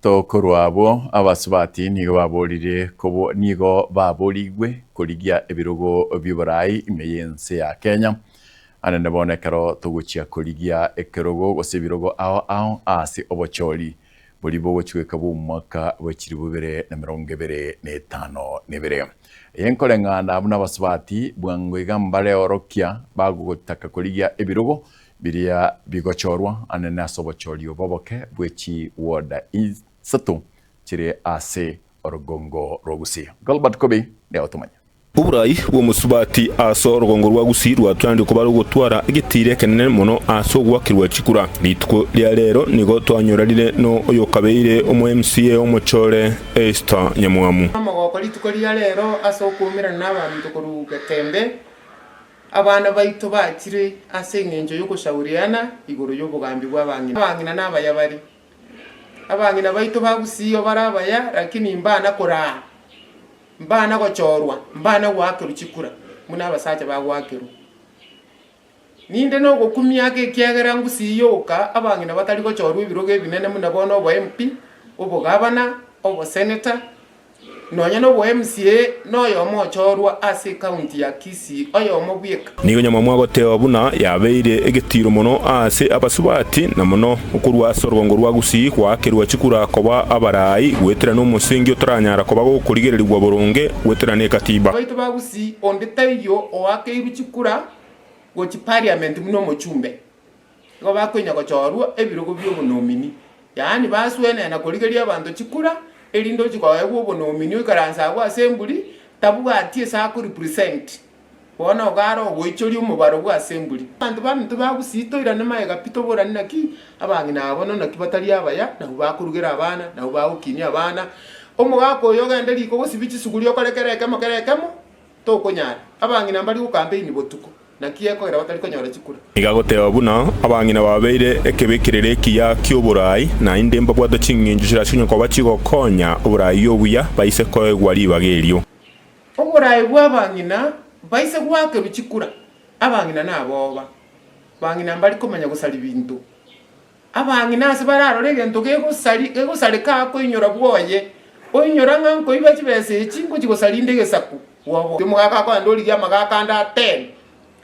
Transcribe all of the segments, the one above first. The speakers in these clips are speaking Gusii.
Tokorwa abwo, abasubati nigo baborire kobo nigo baborigwe korigia ebirogo bi'oboraai ime y'ense ya Kenya. Anene bono ekero togochia korigia ekerogo gose ebirogo ao ao ase obochori boria bogochia goika bw'omwaka bwe chilifu ibere na emerongo ebere na etano na ebere. Eye nkoreng'ana buna abasubati bwango iga mbareorokia bagotaka korigia ebirogo Biria bigochorwa anene ase obochori obo oboke bwe chiward isato chire ase orogongo rwa Gusii. Gilbert Kobi nigo agotomanya. Oborai bw'omosubati ase orogongo rwa Gusii rwatwanire koba rogotwara egetiira ekenene mono ase ogoakerwa chikura. Rituko ria rero nigo twanyorarire no oyokabeire omo MCA omochore Esther Nyamwamu. Omogoko rituko ria rero ase okoumerana nabaminto korwa Getembe, Abana baito bachire ase engencho y'ogoshauriana igoro y'obogambi bw'abang'ina. Abang'ina nabaya bare. Abang'ina baito ba Gusii bare abaya lakini mbana koraa, mbana gochorwa, mbana goakerwa chikura buna abasacha bagoakerwa. Ninde nogokumia ake ekiagera Gusii yoka abang'ina batari gochorwa ebirogo ebinene buna bono obo MP, obogavana, obosenator, Nonya nobo MCA noyomo ochorwa ase ecounty ya Kisii oyomo bweka. Nigo nyamwamu agoteba buna yabeire egetiiro mono ase abasubati na mono okorua ase orogongo rwa Gusii goakerwa chikura koba abarai goetera nomosingi otaranyara koba gokorigererigwa boronge goetera nekatiba. Abaito ba Gusii onde taiyo oakeirwe chikura gochi parliament buna omochumbe. Igo bakonya gochorwa ebirogo bi'obonomini, yaani baswenena korigeria abanto chikura, erinde ochie koegwa obonomini oikaranse agwo ase emburi, tabwati ase akorepresent. Bono iga are ogoichoria omobaro bwa ase emburi. Abanto baminto bagusii toirane magega pi toborane naki abang'ina aba bono naki batari abaya, nabwo bakorugera abana, nabwo bagokinia abana. Omogaka oyo ogende riko gosibia chisuguri okore kera ekemo kera ekemo, tokonyara. Abang'ina mbari gokampeini botuko. Naki ekogera batari konyora chikura. Nigo agoteba buna abang'ina babeire ekebekerero ekiya ki'oboraai, naende mbabwate ching'encho chirachie konya koba chigokonya oboraai obuya baise koegwa ribaga erio. Oboraai bw'abang'ina baise goakerwa chikura, abang'ina naboba. Bang'ina mbari komanya gosaria binto. Abang'ina ase bararore egento gegosari gegosareka akoinyora bwoye, oinyora ng'a nkoiba chibesa echi ngochia gosaria egesaku bwobo. Omogaka akogenda origia amagaka ande ateme,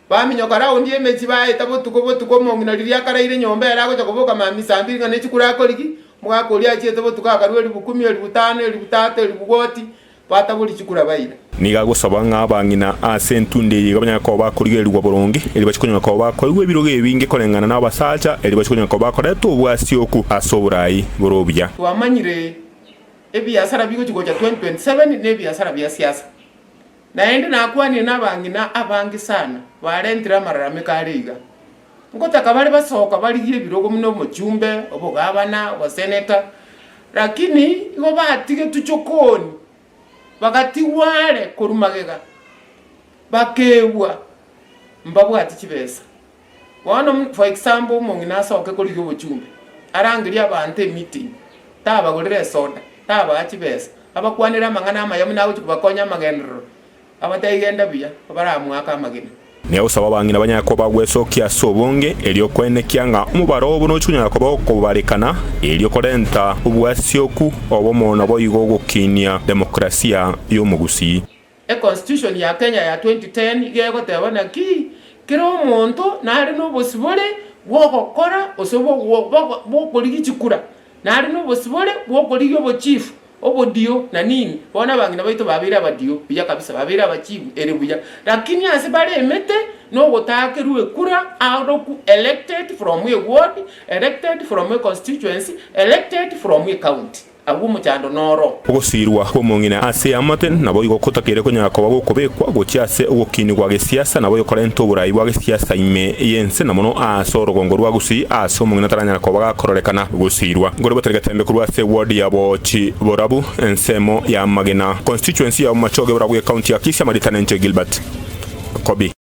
baminyoka raundi y'emechie baeta botuko botuko omong'ina riria akaraire nyomba ere agocha koboka mambia saa mbiri ng'a ne chikura akorigi, omogaka oria achiete botuko akarua elifu kumi, elifu tano, elifu tatu, elifu goti, Batabori chikura baira. Nigo agosaba ng'a abang'ina ase entunda eye iga banyare koba bakorigererigwa boronge, erio bachie konyora koba bakoigwa ebirogo ebinge koreng'ana nabasacha, erio bachie konyora koba bakoreta obwasioku ase oborai bore obuya. Twamanyire ebiasara bigochia gocha 2027 na ebiasara bia siasa. Naende nakwanire nabang'ina abange sana barentire amararamiko are iga. Ngotaka bare basoka barigie ebirogo buna omochumbe, obogavana, oboseneta, lakini igo batigetwe chokoni, bagatigwa are korwa magega, bakeegwa mbabwati chibesa. Bono for example omong'ina asoke korigia obochumbe, arangerie abanto emeeting, tabagorera esoda, tabaa chibesa, abakwanere amang'ana amaya buna agochia kobakonya amagenderero. Abataiga genda buya, baramoake amagena. Nigo abang'ina banyare koba gwesokia ase obonge, erio koenekia ng'a omobaro obo nochia konyara koba okobarekana, erio korenta obwasioku obomo naboigo gokinia demokrasia y'omogusii. Econstitution ya Kenya ya 2010 iga egoteba naki kera omonto nare nobosibore bw'ogokora gose bw'okorigia chikura, nare nobosibore bw'okorigia obochifu. Obodio na nini? Bono abang'ina baito babeire abadio buya kabisa, babeire abachibu ere buya, lakini ase bare emete nogotakerwa ekura aroku elected from a ward, elected from a constituency, elected from a county. Agwo omochando noro. Ogosiirwa kw'omong'ina ase eamate naboigo gotakeire konyara koba gokobekwa gochia ase ogokinigwa gesiasa naboigo korenta oborai bwa gesiasa ime y'ense na mono aase orogongo rwa Gusii aase omong'ina taranyara koba gakororekana gosiirwa. Nkore botari getembe korwa ase eward ya Boochi Borabu ensemo ya Magena constituency ya Bomachoge Borabu ecounty ya Kisii amaritana enche Gilbert Kobi.